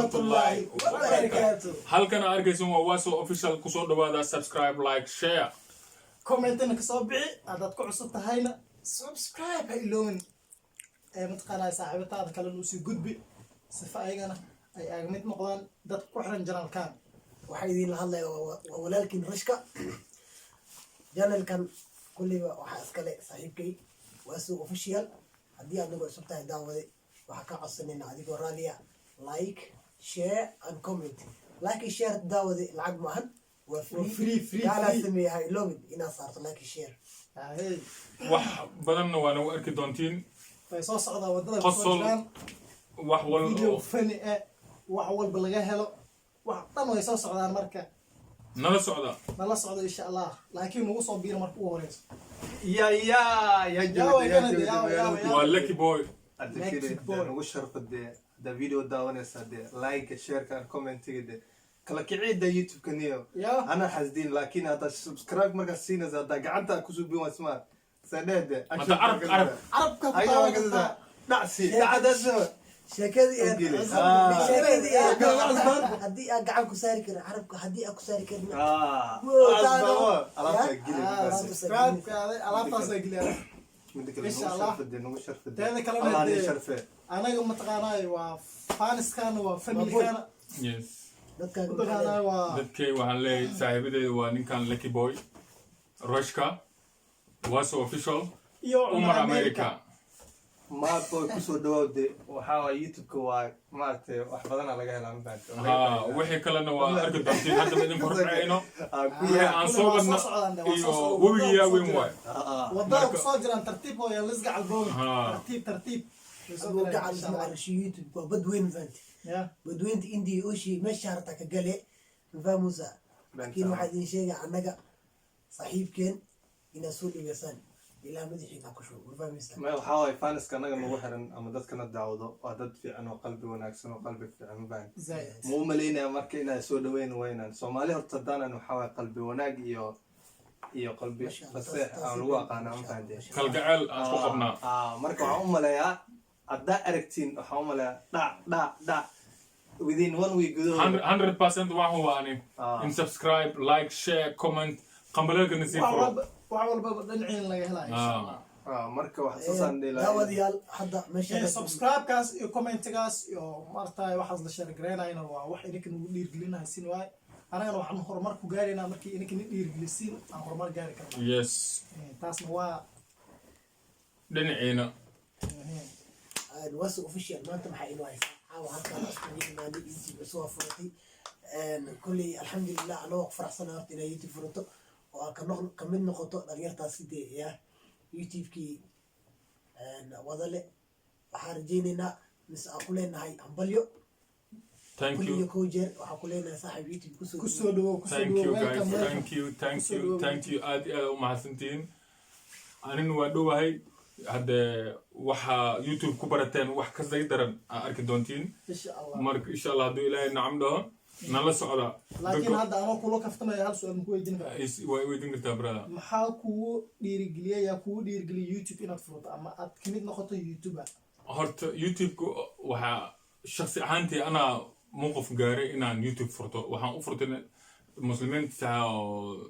Waraxmatullaahi wabarakaatu. Halkan aad arkaysan waa Waso Official. Kusoo dhawaada, subscribe, like, share. Comment-ina kasoo bixi. Haddaad ku cusub tahayna, subscribe ha iloowin. Ee mataqaanaa, saaxiibataada kalena usii gudbi, sifa ayagana ay aaga mid noqdaan dadka ku xiran channel-kan. Waxaa idin la hadlaya waa walaalkiin Rashka. Channel-kan kulleyba waxaa iskale saaxiibkay Waso Official. Haddii aad nagu cusub tahay, daawade, waxaa kaa codsanayna adigoo raaliya like, share and comment. Like iyo share, daawade, lacag maahan, waa Waa free, free, gaalaa free. Sameeya, ha iloobin inaad saarto like iyo share. Ahey. Wax badanna waa nagu arki doontiin. Way soo socdaa, waddada kusoo Qosol. jiraan. Wax wal Video funny eh, wax walba laga helo, wax dhan way soo socdaan. Marka nala socda. Nala socdo, insha Allah. Laakiin nagu soo biiro marka ugu horeyso. Ya ya ya. Yaa way kana de, yaa way, yaa way. Waa Lucky Boy. Hadda Lucky firi boy. Dee nagu sharfo dee, hadda video daawanaysa dee, like, share-ka, comment-iga dee, kala kicida YouTube-ka niyo. Ana xasdiin, laakiin hadda subscribe markaad siinaysa, hadda gacanta kusoo bin waa smart sadhee dee. Hadda carab, carab. Carabka ku Ayaga taaban waa kartaa. Dhacsi dhacdaas. Sheekadii Ogile. Sheekadii Ah. haddii aad gacan ku saari karin carabka, haddii aad ku saari karin. Alaabta geli. Ah, subscribe-kaada alaabtaas geliya. Mida kale, Insha nagu Allah. sharfo dee, nagu sharfo dee. Teeda kalena Allah dee- ni sharfe. Anaga mataqaanaayo waa fans-kaana, waa family-kaana. Yes. Dadkaaga. Mataqaanaayo waa Dadkay waxaan leeyahay, saaxiibadeeda, waa ninkan Lucky Boy, Rashka, Waso Official, iyo Umar America. Maadboy, kusoo dhawow de. Waxaa waay YouTube-ka waa maaragtay, wax badana laga helaa, ma fahamtay? Ha, wixii kalena waa arki doontiin. Hadda ma idinku horkacayno. Kuya. Aan soo Waa wadna soo socdaan de, waa iyo soo socdaan. webigiyaa Wadada weyn kusoo waay. Wadada Marka- kusoo jiraan. Tartiib hooya, lisga calbooni. Tartiib tartiib way soo Abuu galayaan, gacal insha Allah. isma YouTube waa bad weyn, fahanti? Ya. Badweynta India Ocean meesha harta ka gale, ma fahmusa? Laakiin waxaa idin sheegaya annaga saaxiibkeen inaad soo dhigeysaan ilaa madaxiina ku shubo, ma fahmaysaa? Ma waxaa waay, fans-ka annaga nagu xiran ama dadkana daawado waa dad fiican oo qalbi wanaagsan oo qalbi fiican, ma fahamtay? Zaid. Ma u malaynaya marka inay soo dhaweyn waynaan Soomaali. Horta haddaanan waxaa waay qalbi wanaag iyo qalbi Masha Allah, faseex aan lagu aqaanaa, ma fahamtay? Masha Allah. Kalgaceel aan isku qabnaa. Ah, marka waxaan u maleeyaa haddaa aragtiin, waxaan u maleeyaa dhac dhac dhac within one week gudahooda. 100% waan huba ani in subscribe, like, share, comment, qambaleelkana sii Wax furo. walba, wax walbaba dhinaciin laga helaa, insha Allah. Ah, marka wax saasaan dhihi lahaa. Daawadayaal, hadda meesha Subscribe-kaas iyo comment-gaas iyo maaragtay waxaas la share garaynayna waa wax idinka nagu dhiirgelinaya sin waay. Anagana waxaan horumar ku gaaraynaa markii idinka ni dhiirgelisiin aan horumar gaari karnaa. Yes. Taasna waa Dhinaciina. Waso Official maanta maxaa inoo haysaa caawa? Halkaan iskugu imaanay, YouTube cusub waa furatay. Kolley alxamdulilah, anagoo ku faraxsana horta inaa YouTube furato oo aad kamid noqoto dhalinyartaas sidee ya YouTube-kii wadale. Waxaan rajaynaynaa mise aan ku leenahay hambalyo. Thank Kulliyo you. kow jeer waxaan ku leenahay, saaxiib, YouTube kusoo Kusoo dhawow, kusoo Thank dhawow. you guys. Welcome, welcome. Thank you, thank Kusoo you. dhawow. Thank you, aad iyo aad u mahadsantihiin. Anina waa dhowahay. Hadde waxaa YouTube ku barateen wax ka sii daran aa arki doontiin. Insha Allah. Marka insha Allah, hadduu Ilaahay nacam dhaho, nala socda. Laakiin hadda anoo kula kaftamaya, hal su-aal maku weydiin karaa? Waa weydiin kartaa, brother. Maxaa kugu dhiirigeliyay, yaa kugu dhiirigeliyay YouTube inaad furato ama aad kamid noqoto YouTuber? Horta YouTube-ka waxaa shaksi ahaantii anaa mowqif gaaray inaan YouTube furto. Waxaan u furtay Muslimiinta oo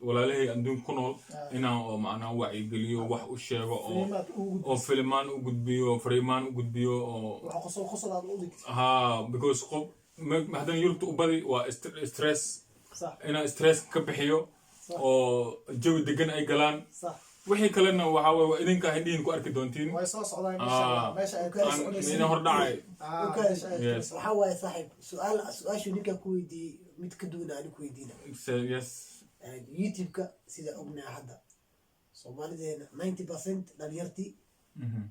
walaalahay adduunka ku nool inaan oo macnaha wacyigeliyo, wax u sheego oo Fariimaad ugu oo filimaan u gudbiyo, fariimaan u gudbiyo oo waxa qosol qosol aad u dhigto. Ha, because qof haddana Yurubta u badi waa stress. Inaan stress ka bixiyo oo jawi degan ay galaan. Wixii kalena waxaa waye waa idinka hindhihin ku arki doontiin. Way soo socdaan, insha Allah. Meesha ay kala Aan soconaysiin. ina hordhacay. Ah, meesha ay kala Yes. Waxaa waaye saaxiib, su-aal su-aashu ninkaa ku weydiiyey mid ka duwan ani ku weydiina. Yes. YouTube-ka sida ognaha hadda Soomaalideena 90% dhalinyartii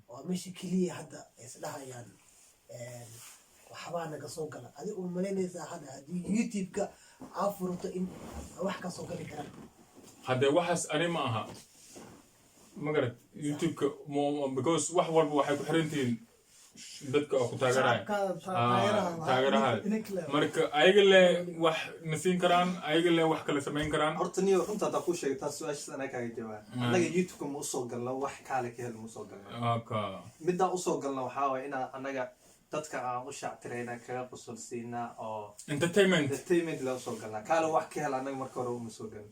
waa meesha keliya hadda ay isdhahayaan waxbaa naga soo gala. Adi uma malaynaysaa hadda haddii YouTube-ka aa furato in wax ka soo gali karaan? Haddee waxaas ani ma aha, ma garat? YouTube-ka because wax walba waxay ku xiran tihiin dadka oo ku taageeraya. Shacabkaada, Ah, taageeraha. Idinka Marka ayaga le wax na siin karaan, ayaga le wax kale samayn karaan. Horta niyo, runta haddaa kuu sheegay, taas su-aashaas anaa kaaga jawaab. Annaga YouTube-ka ma usoo galna wax kaale ka hel, ma usoo galna. Middaa usoo galna waxaa waay inaa annaga Dadka aan u shactirayna, kaga qosol siinaa oo entertainment. Entertainment la usoo galnaa. Kaale wax ka hel, annaga marka hore uma soo galin.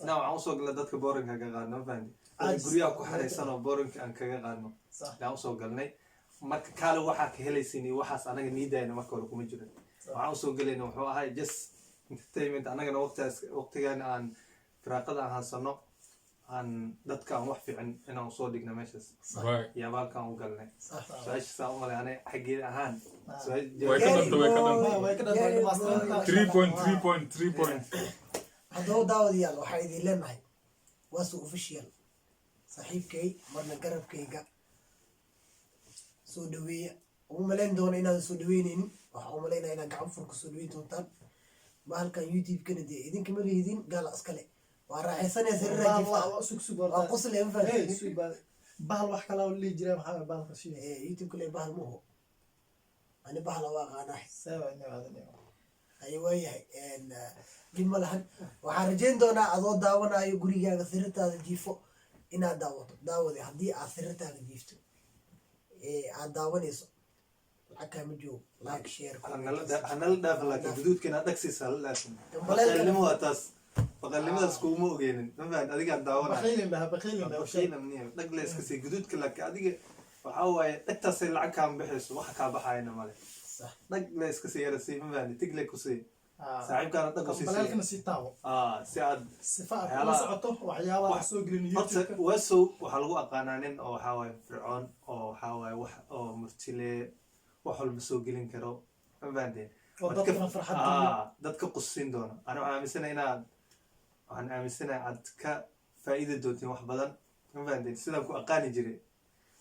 Inaa waxaan usoo galnay dadka boring-ka ka qaadno, ma fahanti? Caajis. Guryaha ku xaraysan oo boring-ka aan kaga qaadno laan usoo galnay. Marka kaale waxaa ka helaysin iyo waxaas anaga niidayna marka hore kuma jirin. Waxaan usoo gelayna wuxuu ahay just entertainment. Annagana waqtigaas, waqtigaana aan firaaqada aan hansano, aan dadka aan wax fiican inaan usoo dhigno meeshaas iyo abaalkaan u galnay. Su-aasha saa u malay anay xaggeeda ahaan. Way ka dhantay, way ka dhantay. Way ka dhantay, dhamaystiranta. 3.3.3 point. Haddaba daawadayaal, waxaa idin leenahay Waso Official, saaxiibkay, marna garabkayga, soo dhaweeya. Uma malayn doono inaadan soo dhaweyneynin. Waxaa u malaynaya inaad gacan fur soo dhaweyn doontaan. Bahalkan YouTube-kana dee idinka ma lihidin, gaala iskale. Waa raaxaysanaya, sariiraa jiifta. Sug, sug. Waa qosle, ma fahantin? Sug, bahal wax kala oo lihi jiray maxaa waay bahalka shi? YouTube le bahal muho, ani bahala waa aqaanaa. Seeba inay aadan. Aye, waayahay, dhib ma lahan. Waxaan rajayn doonaa adoo daawanayo gurigaaga, sariirtaada jiifo, inaad daawato. Daawade, haddii aad sariirtaada jiifto ee aad daawanayso, lacag kaama joogo. Like, share. Hanala dhaafin, laakiin guduudka inaad dhagsiisa hala dhaafin. Dambaleel. Baqaylnimo waa taas, baqaylnimadaas kuuma ogeenin, ma fahan? Adigaa daawanaya. Bakhaylin dhaha, bakhaylin dhaha. Bakhaylin niyo, dhag la iska sii guduudka, laakiin adiga waxaa waaye dhagtaasay lacag kaama bixayso, waxa kaa baxayana male. Dhag la iska sii yara sii, ma fahanti? Tig le ku sii, saaxiibkaana dhag ku sii. Baleelkana sii taabo ah si aad sifa aad kula socoto waxyaabaha soo gelin Horta YouTube-ka. Wasow waxaa lagu aqaanaa nin oo waxaa waaye fircoon, oo waxaa waaye wax oo murtile, wax walba soo gelin karo, ma fahanteen? Oo dadkana farxad geliyo. Dadka qusin doona. Ana waxaan aaminsanahay inaad, waxaan aaminsanahay aad ka faa'iidi doontiin wax badan, ma fahanteen? Sidaan ku aqaani jiray.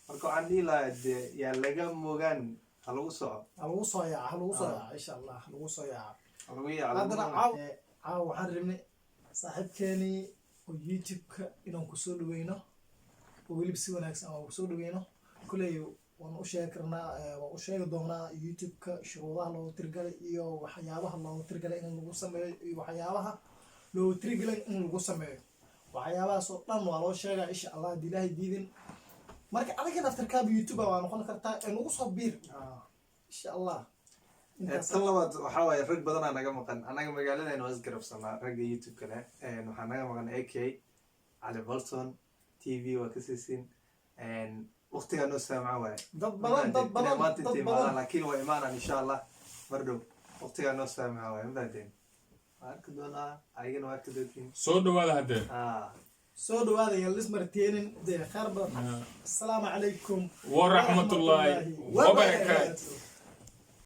Marka waxaan dhihi lahaa dee yaa laga mogaan, ha lagu soco. Ha lagu soo yaaca, ha lagu soo yaaca, insha Allah ha lagu soo yaaca. Ha lagu yaaco. Haddana caaw waxaan rabnay saaxiibkeenii oo YouTube-ka inaan kusoo dhaweyno, oo weliba si wanaagsan aan kusoo dhaweyno. Kuley waan u sheegi karnaa, waan u sheegi doonaa YouTube-ka shuruudaha loogu tirigalay iyo waxyaabaha loogu tirigalay in lagu sameeyo iyo waxyaabaha loogu tirigalay in lagu sameeyo. Waxyaabahaas oo dhan waa loo sheegaa, insha Allah, haddii Ilaahay diidin. Marka adiga naftarkaaba YouTuber waa noqon kartaa ee nagu soo biir, insha Allah. Intaas. Tan labaad waxaa waaye rag badanaa naga maqan. Annaga magaaladeena waa isgarabsanaa ragga YouTube kale. Waxaa naga maqan AK Cali Bolton TV, waa ka siisin. Waqtigaa noo saamaca waaye. Dad badan, dad badan, maanta dad intay imaadaan, badan. Laakiin waa imaanaan insha Allah mar dhow. Waqtigaa noo saamaca waaye, ma fahanteen? Waa arki doonaa, ayagana waa arki doontiin. Soo dhawaada haddee. Soo dhawaada, yaan lismarteenin dee. Khayr badan. Asalaamu calaykum waraxmatullaahi wabarakaatu.